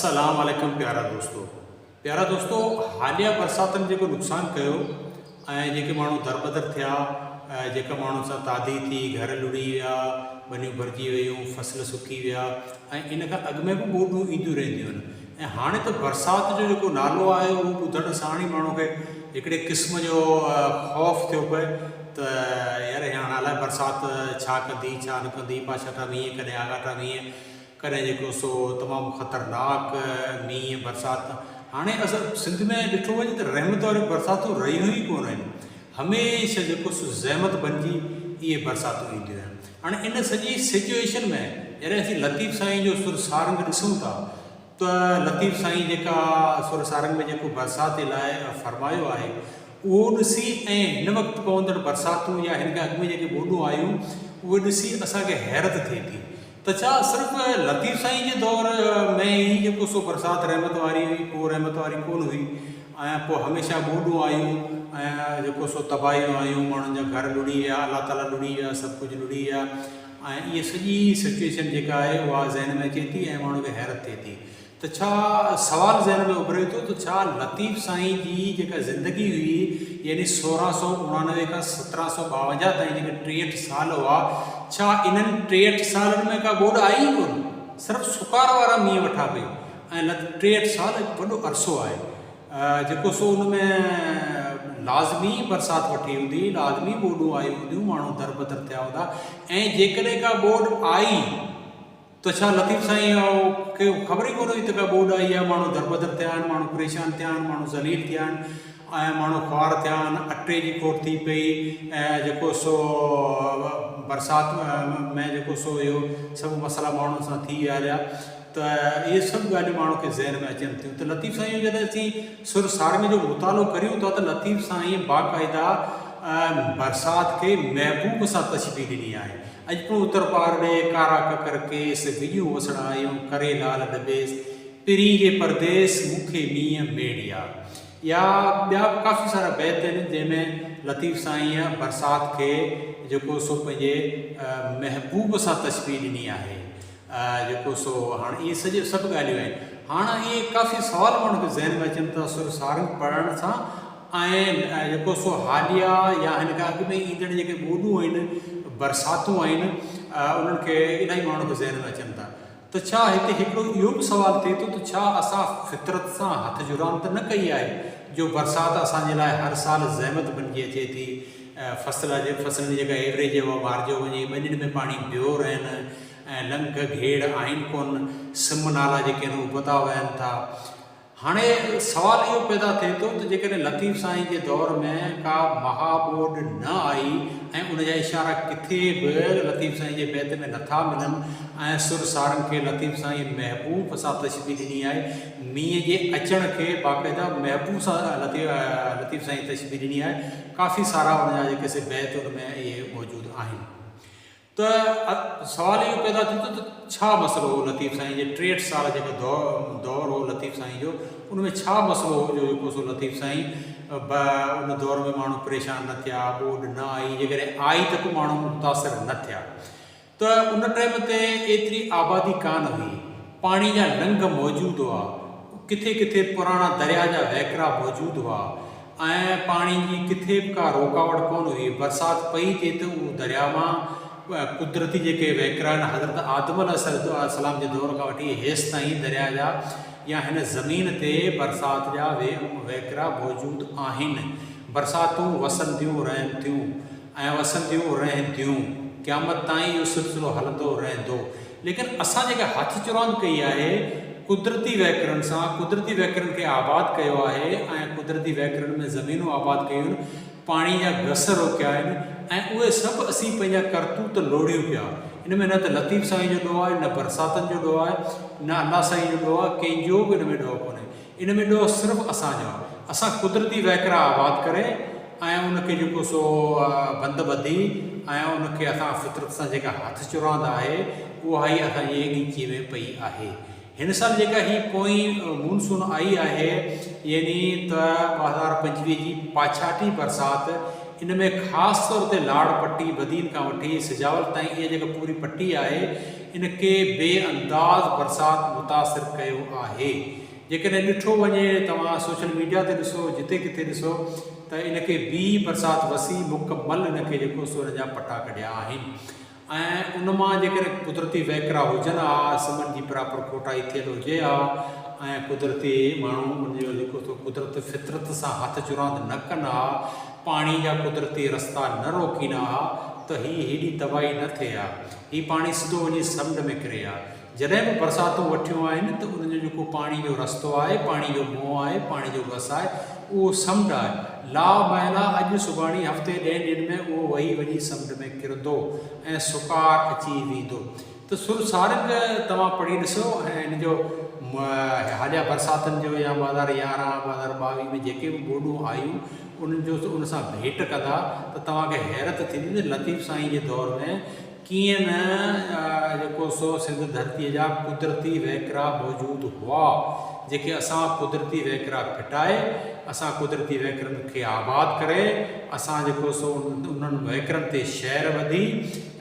السلام عليڪم پيارا دوستو پيارا دوستو حاليه برساتن جيڪو نقصان ڪيو ۽ جيڪي ماڻهو دربدر ٿيا جيڪا ماڻهن سان تعدي ٿي گهر لڙهي ويا ٻنيون ڀرجي ويون فصل سڪي ويا ۽ ان کان اڳ ۾ به ٻوڏون اينديون رهنديون آهن ۽ هاڻي ته برسات جو جيڪو نالو آهي اهو ٻڌڻ ساڻ ئي ماڻهو کي هڪڙي قسم جو خوف ٿيو پئي ته يار هاڻ الائي برسات ڇا ڪندي ڇا نه ڪندي پاڇاٽا مينهن ڪڏهن آڳاٽا مينهن ڪڏهن جيڪو سو تمام خطرناڪ مينهن برسات هاڻي اصل سنڌ ۾ ڏٺو وڃي ته رحمت واريون برساتون رهيون ئي ڪونه آهن هميشه جيڪو سو زحمت بنجي اهي برساتون اينديون آهن هاڻي ان سڄي سچوئيشن ۾ جڏهن اسين لطيف سائين جو سر سارنگ ڏسون ٿا ته لطيف سائين جيڪا سر سارنگ ۾ جيڪو برسات جي لاء فرمايو آهي اهو ڏسي ۽ هن وقت پوندڙ برساتون يا هن کان اڳ ۾ جيڪي ٻوڏون آيون اهي ڏسي اسان کي حيرت ٿئي ٿي ته ڇا صرف لطيف سائين جي دور ۾ ئي جيڪو سو برسات رحمت واري هئي پوء رحمت واري ڪونه هئي ۽ پوء هميشه ٻوڏون آيون ۽ جيڪو سو تباهيون آيون ماڻهن جا گهر لڙهي ويا الله تعالي لڙهي ويا سڀ ڪجهه لڙهي ويا ۽ اها سڄي سچوئيشن جيڪا آهي اها ذهن ۾ اچي ٿي ۽ ماڻهو کي حيرت ٿئي ٿي ته ڇا سوال ذهن ۾ اڀري ٿو ته ڇا لطيف سائين جي جيڪا زندگي هئي يعني 1689 کان 1752 تائين جيڪي 63 سال هئا ڇا انهن 63 سالن ۾ ڪا ٻوڏ آئي ئي ڪونه صرف سڪار وارا مينهن وٺا پئي ۽ 63 سال هڪ وڏو عرصو آهي جيڪو سو ان ۾ لازمي برسات وٺي هوندي لازمي ٻوڏون آيون هونديون ماڻهو دربدر ٿيا هوندا ۽ جيڪڏهن ڪا ٻوڏ آئي ته ڇا لطيف سائين کي خبر ئي ڪونه هئي ته ڪا ٻوڏ آئي آهي، ماڻهو دربدر ٿيا آهن، ماڻهو پريشان ٿيا آهن، ماڻهو ذليل ٿيا آهن ۽ ماڻهو خوار ٿيا آهن، اٽي جي کوٽ ٿي پئي ۽ جيڪو سو برسات ۾ جيڪو سو اهو سڀ مسئلا ماڻهن سان ٿي ويا هليا ته اهي سڀ ڳالهيون ماڻهو کي ذهن ۾ اچن ٿيون ته لطيف سائين جو جڏهن اسين سر سارنگ جو مطالعو ڪريون ٿا ته لطيف سائين باقاعده برسات کي محبوب سان تشبيهه ڏني آهي. اڄ پڻ اتر پار ڏي، ڪارا ڪڪر ڪيس، وڄون وسڻ آيون، ڪري لال ڏبيس، پرين جي پرديس، مون کي مينهن ميڙيا. يا ٻيا به ڪافي سارا بيت آهن جنهن ۾ لطيف سائينء برسات کي جيڪو سو پنهنجي محبوب سان تشبيهه ڏني آهي. جيڪو سو هاڻ اهي سڄي سڀ ڳالهيون آهن. هاڻ اهي ڪافي سوال ماڻهن کي ذهن ۾ اچن ٿا سر سارنگ پڙهڻ سان ۽ جيڪو سو حاليه يا هن کان اڳ ۾ ايندڙ جيڪي ٻوڏون آهن، برساتون آهن، انهن کي الاهي ماڻهن کي ذهن ۾ اچن ٿا ته ڇا هتي هڪڙو اهو به سوال ٿئي ٿو ته ڇا اسان فطرت سان هٿ جڙان ته نه ڪئي آهي جو برسات اسان جي لاء هر سال زحمت بنجي اچي ٿي، فصل جي فصلن جي جيڪا ايوريج اها مارجيو وڃي، ٻنين ۾ پاڻي بيو رهن ۽ لنگهه گهيڙ آهن ڪونه، سم نالا جيڪي آهن ابتا وهن ٿا. هاڻي سوال اهو پيدا ٿئي ٿو ته جيڪڏهن لطيف سائين جي دور ۾ ڪا مها ٻوڏ نه آئي ۽ ان جا اشارا ڪٿي به لطيف سائين جي بيت ۾ نٿا ملن ۽ سر سارنگ کي لطيف سائين محبوب سان تشبيهه ڏني آهي، مينهن جي اچڻ کي باقاعده محبوب سان لطيف سائين تشبيهه ڏني آهي، ڪافي سارا ان جا جيڪي سي بيت ان ۾ اهي موجود آهن. ته سوال اهو پيدا ٿئي ٿو ته ڇا مسئلو هو لطيف سائين جي 63 سال جيڪو دور هو لطيف سائين جو ان ۾ ڇا مسئلو هو جو جيڪو سو لطيف سائين به ان دور ۾ ماڻهو پريشان نه ٿيا ٻوڏ نه آئي جيڪڏهن آئي ته به ماڻهو متاثر نه ٿيا ته ان ٽائيم تي ايتري آبادي ڪانه هئي پاڻي جا لنگهه موجود هئا ڪٿي ڪٿي پراڻا درياء جا وهڪرا موجود هئا ۽ پاڻي جي ڪٿي به ڪا روڪاوٽ ڪونه هئي. برسات پئي ٿي ته اهو درياء مان قدرتي جيڪي وهڪرا آهن حضرت آدم عليه السلام جي دور کان وٺي هيستائين درياء جا يا هن زمين تي برسات جا وهڪرا موجود آهن. برساتون وسنديون رهن ٿيون ۽ وسنديون رهنديون. قيامت تائين اهو سلسلو هلندو رهندو. ليڪن اسان جيڪا هٿ چراند ڪئي آهي قدرتي وهڪرن سان، قدرتي وهڪرن کي آباد ڪيو آهي ۽ قدرتي وهڪرن ۾ زمينون آباد ڪيون آهن، پاڻي جا گس روڪيا آهن ۽ اهي سڀ اسين پنهنجا ڪرتوت لوڙيون پيا. ان ۾ نه ته لطيف سائين جو ڏوهه آهي، نه برساتن جو ڏوهه آهي، نه الله سائين جو ڏوهه آهي، ڪنهن جو به ان ۾ ڏوهه ڪونهي. ان ۾ ڏوهه صرف اسان جو آهي. اسان قدرتي وهڪرا آباد ڪري ۽ ان کي جيڪو سو بند ٻڌي ۽ ان کي اسان فطرت سان جيڪا هٿ چراند آهي اها ئي اسان جي ڳچيء ۾ پئي آهي. هن سال جيڪا هي پوئين مونسون آئي آهي يعني ته 2025 جي پاڇاٽي برسات ان ۾ خاص طور تي لاڙ پٽي بدين کان وٺي سجاول تائين اها جيڪا پوري پٽي آهي ان کي بي انداز برسات متاثر ڪيو آهي. جيڪڏهن ڏٺو وڃي توهان سوشل ميڊيا تي ڏسو جتي ڪٿي ڏسو ته ان کي بي برسات وسي مڪمل ان کي جيڪو سو ان جا پٽا ڪڍيا آهن. ۽ ان مان جيڪڏهن قدرتي وهڪرا هجن ها، سمن جي پراپر کوٽائي ٿيل هجي ها ۽ قدرتي ماڻهو ان جو جيڪو سو قدرت فطرت سان هٿ چراند نه ڪن ها، پاڻي جا قدرتي رستا نه روڪين ها ته هي هيڏي تباهي نه ٿئي ها. هي پاڻي سڌو وڃي سمنڊ ۾ ڪري ها. جڏهن به برساتون وٺيون آهن ته ان جو جيڪو پاڻي جو رستو آهي، پاڻي جو منهن آهي، پاڻي جو گس آهي، اهو سمنڊ آهي. لا محلا اڄ سڀاڻي هفتي ڏهن ڏينهن ۾ اهو وهي وڃي سمنڊ ۾ ڪرندو ۽ سڪار اچي ويندو. ته سر سارنگ توهان پڙهي ڏسو ۽ ان جو حاليه برساتن جو يا 2011، 2022 ۾ جيڪي به ٻوڏون آيون انهن جو ان سان ڀيٽ ڪندا ته توهان کي حيرت ٿيندي ته لطيف سائين جي دور ۾ ڪيئن نه جيڪو سو سنڌ ڌرتيء جا قدرتي وهڪرا موجود هئا، جيڪي اسان قدرتي وهڪرا ڦٽائي، اسان قدرتي وهڪرن کي آباد ڪري، اسان جيڪو سو انهن وهڪرن تي شهر ٻڌي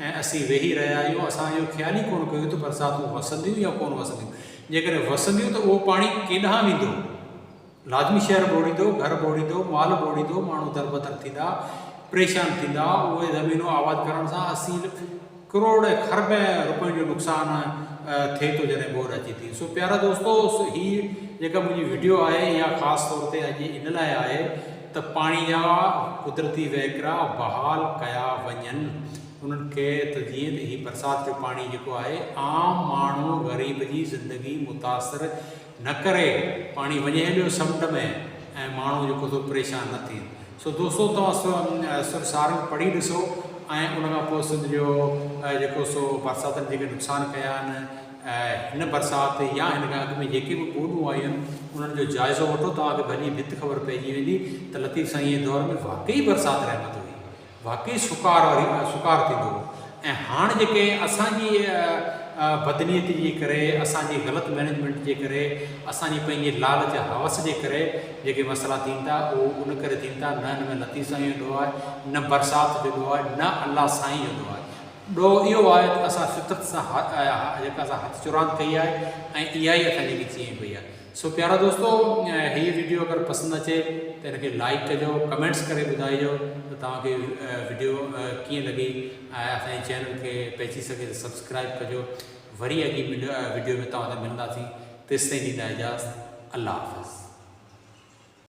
۽ اسين ويهي رهيا آهيون، اسان اهو خيال ئي ڪونه ڪيو ته برساتون وسنديون يا ڪونه وسنديون، جيڪڏهن وسنديون ته اهو پاڻي ڪيڏانهن ويندو؟ لازمي شهر ٻوڙيندو، گهر ٻوڙيندو، مال ٻوڙيندو، ماڻهو دربدر ٿيندا، پريشان ٿيندا، اهي زمينون آباد ڪرڻ سان اسين ڪروڙ ۽ کربين روپين جو نقصان ٿئي ٿو جڏهن ٻوڏ اچي ٿي. سو پيارا دوستو هي جيڪا منهنجي وڊيو آهي اها خاص طور تي اڄ ان لاء آهي ته پاڻي جا قدرتي وهڪرا بحال ڪيا وڃن انهن کي ته جيئن ته هي برسات جو پاڻي جيڪو آهي عام ماڻهو غريب جي زندگي متاثر نه ڪري پاڻي وڃي هليو سمنڊ ۾ ۽ ماڻهو جيڪو سو پريشان نه ٿين سو دوستو توهان سر سارنگ پڙهي ڏسو ۽ ان کان پوء سنڌ جو جيڪو سو برساتن جيڪي نقصان ڪيا آهن هن برسات يا هن کان اڳ ۾ جيڪي به ٻوڏون آيون آهن انهن جو جائزو وٺو توهان کي ڀلي ڀت خبر پئجي ويندي ته لطيف سائين جي دور ۾ واقعي برسات رحمت هئي واقعي سڪار واري سڪار ٿيندو هو ۽ هاڻ جيڪي اسان جي بدنيتي جي ڪري اسان جي غلط مئنيجمينٽ جي ڪري اسان جي پنهنجي لالچ حوس جي ڪري جيڪي مسئلا ٿين ٿا اهو ان ڪري ٿين ٿا نه ان ۾ لطيف سائين جو ڏوهه آهي نه برسات جو ڏوهه آهي نه الله سائين جو ڏوهه آهي ڏوهه اهو آهي ته اسان فطرت سان جيڪا اسان هٿ چراند ڪئي آهي ۽ اها ئي اسان جي ڳچيء ۾ پئي آهي سو پيارا دوستو هي وڊيو اگر پسند اچي ته ان کي لائيڪ ڪجو ڪمينٽس ڪري ٻڌائجو ته توهان کي وڊيو ڪيئن لڳي ۽ اسان جي چينل کي پهچي سگهي ته سبسڪرائب ڪجو وري اڳي وڊيو ۾ توهان سان ملنداسين تيستائين ڏيندا اجازت الله حافظ.